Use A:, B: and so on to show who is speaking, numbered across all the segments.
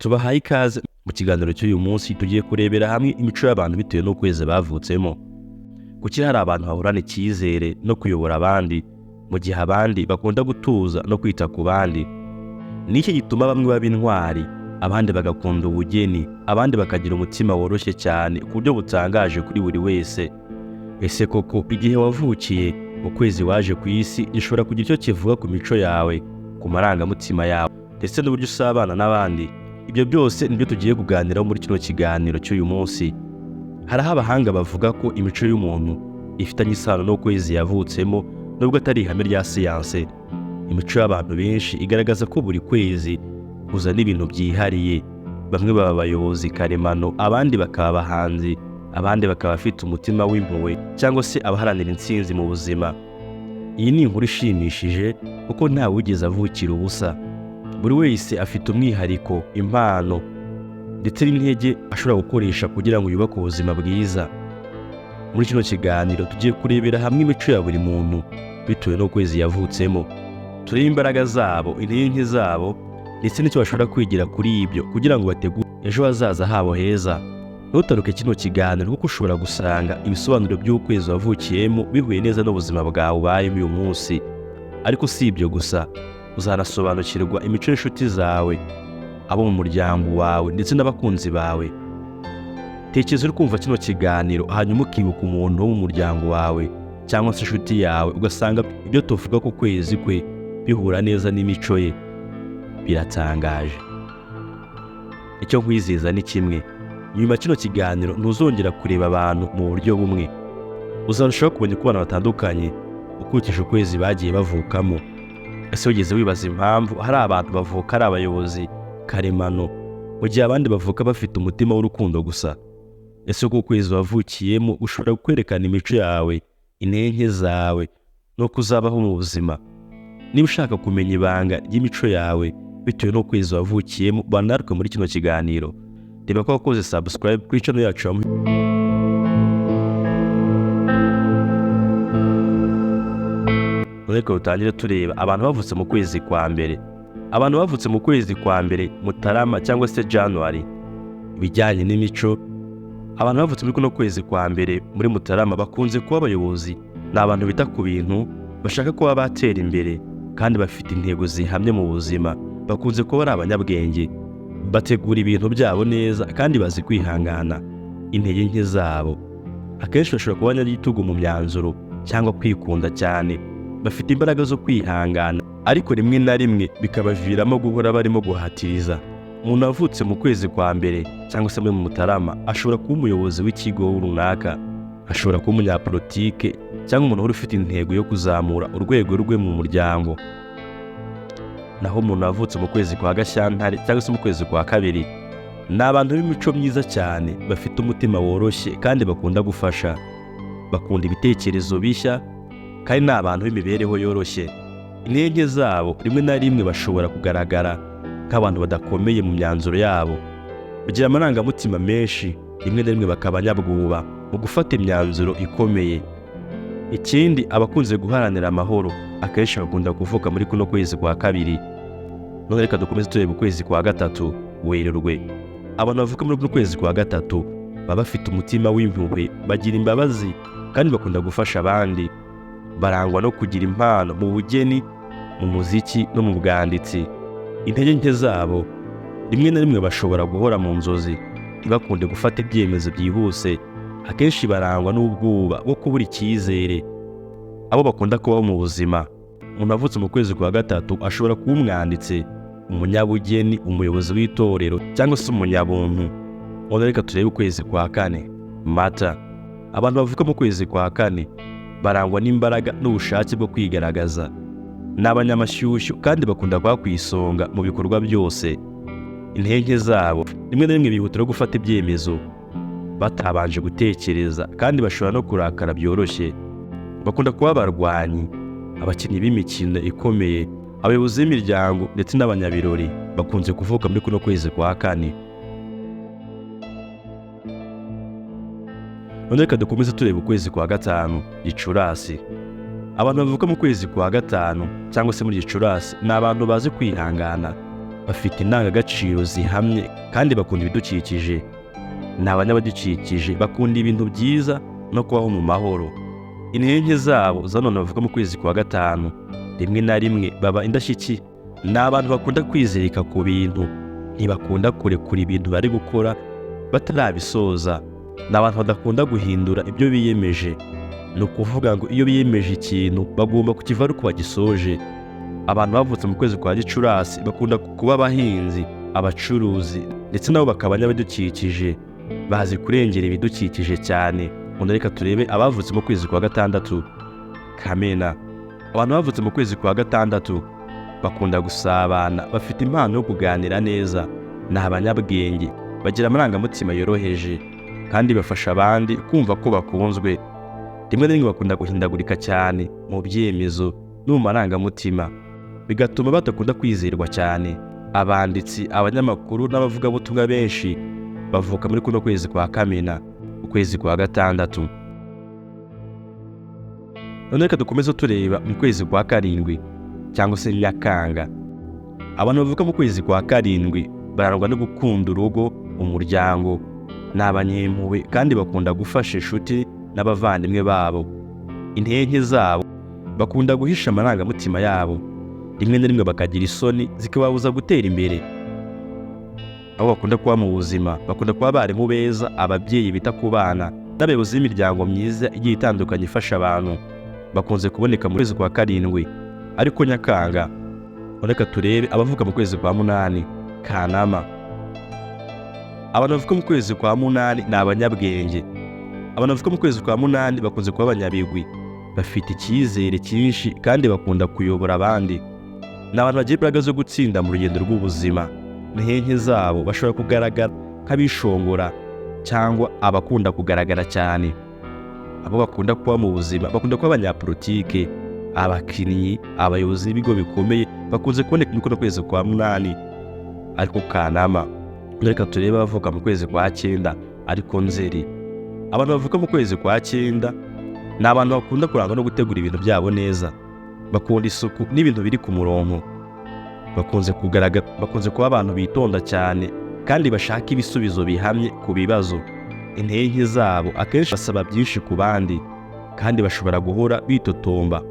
A: Tubahaye ikaze mu kiganiro cy'uyu munsi. Tugiye kurebera hamwe imico y'abantu bitewe n'ukwezi bavutsemo. Kuki hari abantu bahorana icyizere no kuyobora abandi, mu gihe abandi bakunda gutuza no kwita ku bandi? Ni iki gituma bamwe baba intwari, abandi bagakunda ubugeni, abandi bakagira umutima woroshye cyane ku buryo butangaje kuri buri wese? Ese koko igihe wavukiye, ukwezi waje ku isi, gishobora kugira icyo kivuga ku mico yawe, ku marangamutima yawe, ndetse n'uburyo usabana n'abandi? Ibyo byose nibyo tugiye kuganiraho muri kino kiganiro cy'uyu munsi. Hari aho abahanga bavuga ko imico y'umuntu ifitanye isano n'ukwezi yavutsemo, nubwo atari ihame rya siyanse. Imico y'abantu benshi igaragaza ko buri kwezi kuzana ibintu byihariye. Bamwe baba abayobozi karemano, abandi bakaba abahanzi, abandi bakaba bafite umutima w'impuhwe cyangwa se abaharanira intsinzi mu buzima. Iyi ni inkuru ishimishije kuko ntawe wigeze avukira ubusa. Buri wese afite umwihariko, impano ndetse n'intege ashobora gukoresha kugira ngo yubake ubuzima bwiza. Muri kino kiganiro tugiye kurebera hamwe imico ya buri muntu bitewe n'ukwezi yavutsemo, turebe imbaraga zabo, intege nke zabo, ndetse n'icyo bashobora kwigira kuri ibyo kugira ngo bategure ejo hazaza habo heza. Ntutaruke kino kiganiro, kuko ushobora gusanga ibisobanuro by'ukwezi wavukiyemo bihuye neza n'ubuzima bwawe ubayemo uyu munsi. Ariko si ibyo gusa, uzanasobanukirwa imico y'inshuti zawe, abo mu muryango wawe ndetse n'abakunzi bawe. Tekereza uri kumva kino kiganiro, hanyuma ukibuka umuntu wo mu muryango wawe cyangwa se inshuti yawe, ugasanga ibyo tuvuga ku kwezi kwe bihura neza n'imico ye. Biratangaje. Icyo nkwizeza ni kimwe: nyuma kino kiganiro ntuzongera kureba abantu mu buryo bumwe. Uzarushaho kumenya uko abantu batandukanye ukurikije ukwezi bagiye bavukamo. Ese wigeze wibaza impamvu hari abantu bavuka ari abayobozi karemano, mu gihe abandi bavuka bafite umutima w'urukundo gusa? Ese uko ukwezi wavukiyemo ushobora kwerekana imico yawe, intege nke zawe n'uko uzabaho mu buzima? Niba ushaka kumenya ibanga ry'imico yawe bitewe n'ukwezi wavukiyemo, banarwe muri kino kiganiro. Reba ko wakoze subscribe kuri channel yacu ya. Reka dutangire tureba abantu bavutse mu kwezi kwa mbere. Abantu bavutse mu kwezi kwa mbere, Mutarama cyangwa se January. Ibijyanye n'imico, abantu bavutse muri kuno kwezi kwa mbere, muri Mutarama, bakunze kuba abayobozi. Ni abantu bita ku bintu, bashaka kuba batera imbere kandi bafite intego zihamye mu buzima. Bakunze kuba ari abanyabwenge, bategura ibintu byabo neza kandi bazi kwihangana. Intege nke zabo: akenshi bashobora kuba abanyagitugu mu myanzuro cyangwa kwikunda cyane. Bafite imbaraga zo kwihangana, ariko rimwe na rimwe bikabaviramo guhora barimo guhatiriza. Umuntu wavutse mu kwezi kwa mbere cyangwa se muri Mutarama ashobora kuba umuyobozi w'ikigo runaka, ashobora kuba umunyapolitike cyangwa umuntu wari ufite intego yo kuzamura urwego rwe mu muryango. Naho umuntu wavutse mu kwezi kwa Gashyantare cyangwa se mu kwezi kwa kabiri, ni abantu b'imico myiza cyane, bafite umutima woroshye kandi bakunda gufasha. Bakunda ibitekerezo bishya kandi ni abantu b'imibereho yoroshye. Intege zabo: rimwe na rimwe bashobora kugaragara nk'abantu badakomeye mu myanzuro yabo, bagira amarangamutima menshi, rimwe na rimwe bakaba abanyabwoba mu gufata imyanzuro ikomeye. Ikindi, abakunze guharanira amahoro akenshi bakunda kuvuka muri kuno kwezi kwa kabiri. None reka dukomeze tureba ukwezi kwa gatatu, Werurwe. Abantu bavuka muri kuno kwezi kwa gatatu baba bafite umutima w'impuhwe, bagira imbabazi kandi bakunda gufasha abandi. Barangwa no kugira impano mu bugeni, mu muziki no mu bwanditsi. Intege nke zabo: rimwe na rimwe bashobora guhora mu nzozi, ntibakunde gufata ibyemezo byihuse. Akenshi barangwa n'ubwoba bwo kubura icyizere. Abo bakunda kubaho mu buzima: umuntu wavutse mu kwezi kwa gatatu ashobora kuba umwanditsi, umunyabugeni, umuyobozi w'itorero cyangwa se umunyabuntu. None reka turebe ukwezi kwa kane, Mata. Abantu bavuka mu kwezi kwa kane barangwa n'imbaraga n'ubushake bwo kwigaragaza. Ni abanyamashyushyu kandi bakunda kuba ku isonga mu bikorwa byose. Intege nke zabo: rimwe na rimwe bihutira gufata ibyemezo batabanje gutekereza kandi bashobora no kurakara byoroshye. Bakunda kuba abarwanyi, abakinnyi b'imikino ikomeye, abayobozi b'imiryango ndetse n'abanyabirori. Bakunze kuvuka muri kuno kwezi kwa kane. None reka dukomeze tureba ukwezi kwa gatanu, Gicurasi. Abantu bavuka mu kwezi kwa gatanu cyangwa se muri Gicurasi ni abantu bazi kwihangana. Bafite indangagaciro zihamye kandi bakunda ibidukikije. Ni abanyabidukikije, bakunda ibintu byiza no kubaho mu mahoro. Intege zabo za none bavuga mu kwezi kwa gatanu, rimwe na rimwe baba indashyikirwa. Ni abantu bakunda kwizirika ku bintu, ntibakunda kurekura ibintu bari gukora batarabisoza. Ni abantu badakunda guhindura ibyo biyemeje, ni ukuvuga ngo iyo biyemeje ikintu bagomba kukiva ari uko bagisoje. Abantu bavutse mu kwezi kwa Gicurasi bakunda kuba abahinzi, abacuruzi, ndetse nabo bakaba abanyabidukikije, bazi kurengera ibidukikije cyane. Ubundi reka turebe abavutse mu kwezi kwa gatandatu, Kamena. Abantu bavutse mu kwezi kwa gatandatu bakunda gusabana, bafite impano yo kuganira neza, ni abanyabwenge, bagira amarangamutima yoroheje kandi bafasha abandi kumva ko bakunzwe. Rimwe na rimwe bakunda guhindagurika cyane mu byemezo no mu marangamutima, bigatuma badakunda kwizerwa cyane. Abanditsi, abanyamakuru n'abavugabutumwa benshi bavuka muri kuno kwezi kwa Kamena, ukwezi kwa gatandatu. None reka dukomeze tureba mu kwezi kwa karindwi cyangwa se Nyakanga. Abantu bavuka mu kwezi kwa karindwi barangwa no gukunda urugo, umuryango, ni abanyempuhwe kandi bakunda gufasha inshuti n'abavandimwe babo. Intege zabo, bakunda guhisha amarangamutima yabo, rimwe na rimwe bakagira isoni zikababuza gutera imbere. Aho bakunda kuba mu buzima, bakunda kuba abarimu beza, ababyeyi bita ku bana n'abayobozi b'imiryango myiza igiye itandukanye ifasha abantu. Bakunze kuboneka mu kwezi kwa karindwi, ariko Nyakanga. Reka turebe abavuka mu kwezi kwa munani, Kanama. Abantu bavuka mu kwezi kwa munani ni abanyabwenge. Abantu bavuka mu kwezi kwa munani bakunze kuba abanyabigwi, bafite icyizere cyinshi kandi bakunda kuyobora abandi. Ni abantu bagira imbaraga zo gutsinda mu rugendo rw'ubuzima. Intege zabo, bashobora kugaragara nk'abishongora cyangwa abakunda kugaragara cyane. Abo bakunda kuba mu buzima, bakunda kuba abanyapolitike, abakinnyi, abayobozi b'ibigo bikomeye, bakunze kuboneka muri kuno kwezi kwa munani, ariko Kanama. Reka turebe abavuka mu kwezi kwa cyenda, ariko Nzeri. Abantu bavuka mu kwezi kwa cyenda ni abantu bakunda kurangwa no gutegura ibintu byabo neza, bakunda isuku n'ibintu biri ku murongo. Bakunze kugaragara, bakunze kuba abantu bitonda cyane kandi bashaka ibisubizo bihamye ku bibazo. Intege zabo, akenshi basaba byinshi ku bandi kandi bashobora guhora bitotomba.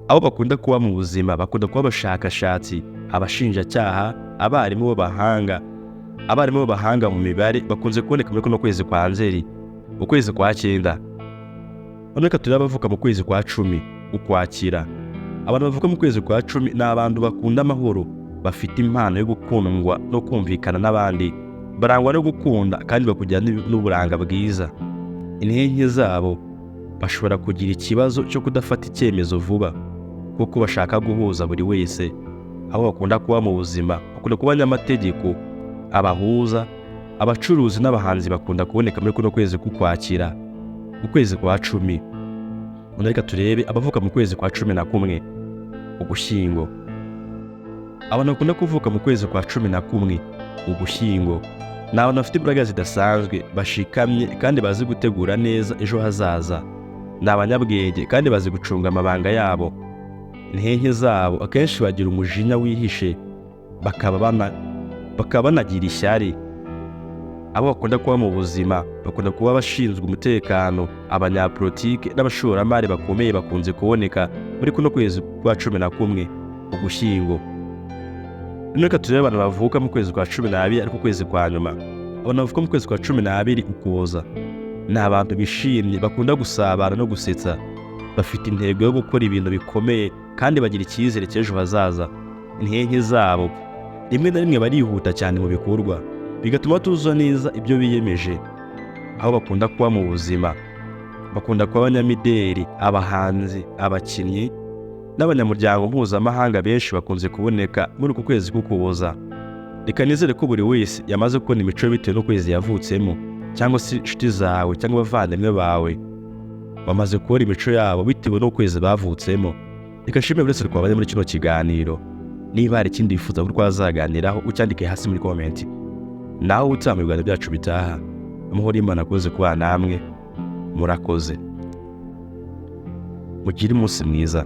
A: Abo bakunda kuba mu buzima, bakunda kuba abashakashatsi, abashinjacyaha, abarimu b'abahanga mu mibare, bakunze kuboneka muri kuno kwezi kwa Nzeri, ukwezi kwa cyenda. None reka turebe abavuka mu kwezi kwa 10, Ukwakira. Abantu bavuka mu kwezi kwa 10 ni abantu bakunda amahoro, bafite impano yo gukundwa no kumvikana n'abandi, barangwa no gukunda kandi bakugira n'uburanga bwiza. Intege zabo, bashobora kugira ikibazo cyo kudafata icyemezo vuba kuko bashaka guhuza buri wese. Aho bakunda kuba mu buzima, bakunda kuba abanyamategeko, abahuza, abacuruzi n'abahanzi, bakunda kuboneka muri kuno kwezi k'Ukwakira, ukwezi kwa 10. None reka turebe abavuka mu kwezi kwa 11, Ugushyingo. Abantu bakunda kuvuka mu kwezi kwa 11, Ugushyingo, ni abantu bafite imbaraga zidasanzwe, bashikamye kandi bazi gutegura neza ejo hazaza. Ni abanyabwenge kandi bazi gucunga amabanga yabo. Intege zabo, akenshi bagira umujinya wihishe, bakaba banagira ishyari. Abo bakunda kuba mu buzima, bakunda kuba abashinzwe umutekano, abanyapolitike n'abashoramari bakomeye, bakunze kuboneka muri kuno kwezi kwa 11, Ugushyingo. None reka turebe abantu bavuka mu kwezi kwa 12, ariko ukwezi kwa nyuma. Abantu bavuka mu kwezi kwa 12, Ukuboza, ni abantu bishimye, bakunda gusabana no gusetsa, bafite intego yo gukora ibintu bikomeye kandi bagira icyizere cy'ejo hazaza. Intege zabo, rimwe na rimwe barihuta cyane mu bikorwa, bigatuma batuzuza neza ibyo biyemeje. Aho bakunda kuba mu buzima, bakunda kuba abanyamideli, abahanzi, abakinnyi n'abanyamuryango mpuzamahanga benshi, bakunze kuboneka muri uku kwezi k'Ukuboza. Reka nizere ko buri wese yamaze kubona imico bitewe n'ukwezi yavutsemo, cyangwa se inshuti zawe cyangwa abavandimwe bawe bamaze kubona imico yabo bitewe n'ukwezi bavutsemo. Reka nshimire buri wese twabanye muri kino kiganiro. Niba hari ikindi wifuza ko twazaganiraho, ucyandike hasi muri comment. Nawe utaha mu biganiro byacu bitaha. Amahoro y'Imana akoze kubana namwe. Murakoze, mugire umunsi mwiza.